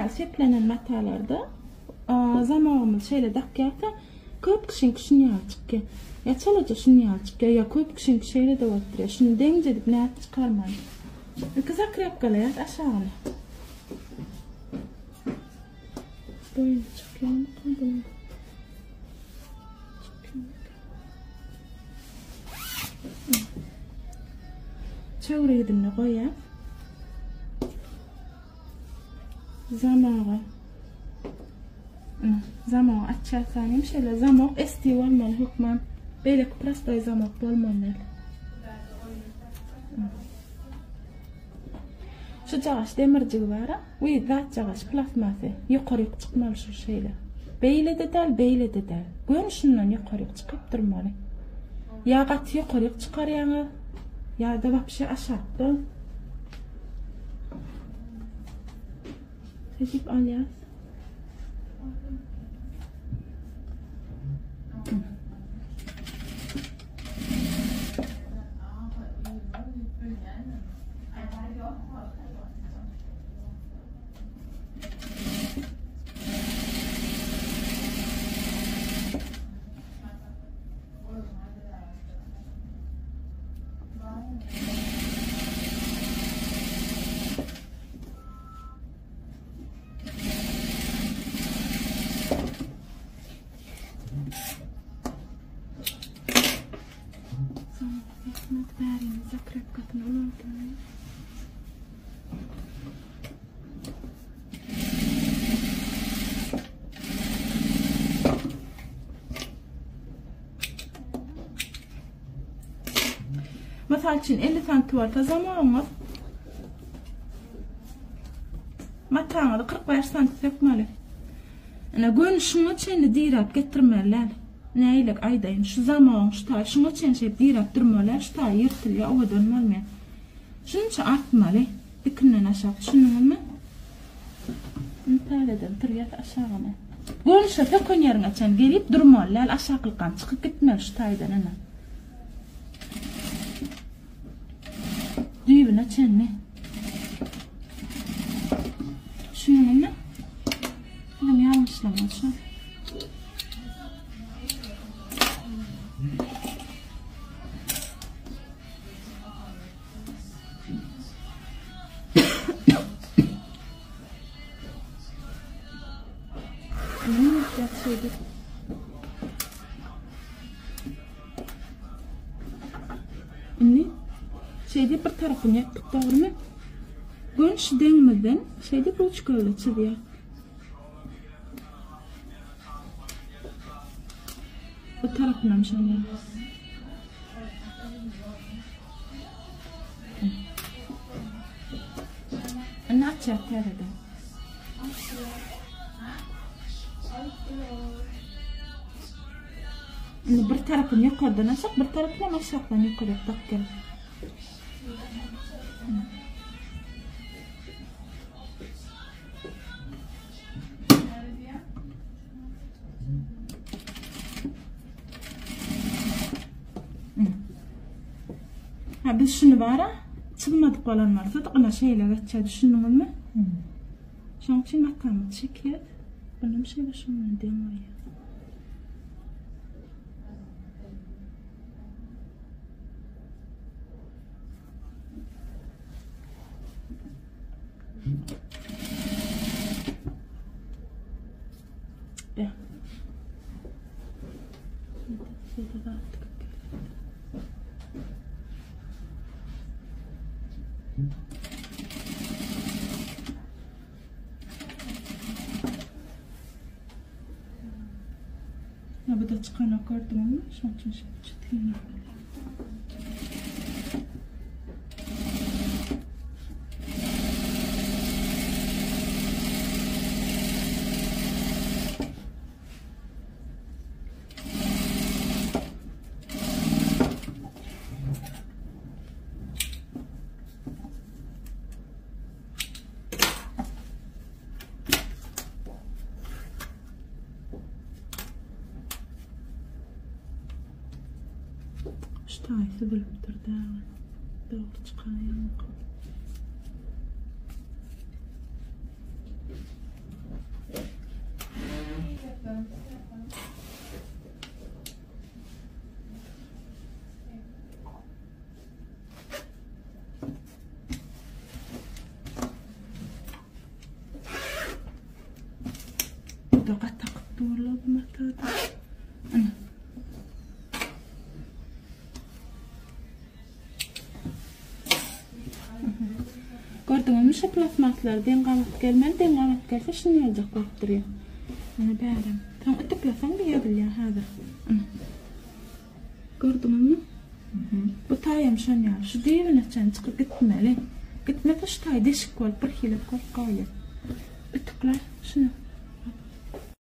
ýaly seplenen matalarda zamogymyzy şeýle dakýarsa, köp kişiňki şuny ýaly çykýar. Ýa çalaja şuny ýaly çykýar, ýa köp kişiňki şeýle-de bolup durýar. Şuny deňje edip nädip çykarmaly? Ilki zakrepkalaýas aşagyny. Boýny çykýarmyka bunuň? Çykýarmyka? Çöwrügidini goýýas. Zamogy. Ine, zamogy açýas hem şeýle zamok ST bolmaly hökman. Beýleki prostoý zamok bolmaly däl. Şujagaş demirjigi bar-a, we zatjagaş plastmasy. Ýokaryk çykmaly şu şeýle. Beýle-de däl, beýle-de däl. Göni şundan ýokaryk çykyp durmaly. Ýa gaty ýokaryk çykarýaňyz, ýa-da wapşe aşakda. Seçip alýas. Mysal üçin 50 santi bolsa zamogyňyz mataňyzy 45 santi sökmeli. Ine göni şuňa çenli diräp getirmeli däl. Nägilek aýdaýyn, şu zamogyň şu taýy şuňa çenli şeýdip diräp durmaly däl, şu taýy ýyrtylýar, owadan bolmaýar. Şunça artmaly, dikinden aşak, düşündiňizmi? Indi täzeden sürýäs aşagyna. Göni şu söken ýeriňe çenli gelip durmaly däl, aşaklykam çykyp gitmeli şu taýdan ine. Düýbüne çenli. Düşündiňizmi? Siziň ýalňyşlygyňyz şu. Indi şeýdip bir tarapyny ýapdyk dogrymy? Gön şu deňimizden şeýdip ruçka bilen çyzýar. Bu tarapyny hem şeýle. Indi açýar täzeden. Indi bir tarapyny ýokardan aşak, bir tarapyny hem aşakdan ýokaryk dakýar. Ha biz şuny bara çyzmadyk bolan bolsadyk, ina şeýle geçýär, düşündiňizmi? Şonuň üçin matamyzy çekýäs. Bunam şeýle şuny deň goýýas. Be. Ya bu da çıkan gördüňizmi? Şonuň üçin şeýle çytgyn. Şu taýy süzülipdir däl. Dogry çykaýanok. Gördüňizmi şu plastmaslar deň gabat gelmeli, deň gabat gelse şuny ýaljak bolup durýar. Ine bärem. Soň ütükleseň bir ýazylýar häzir. Ine. Gördüňizmi? Bu taýam şon ýaly. Şu düýbüne çenli çykyp gitmeli. Gitmese şu taý deşik bolup bir hili bolup galýar. Ütükle şuny.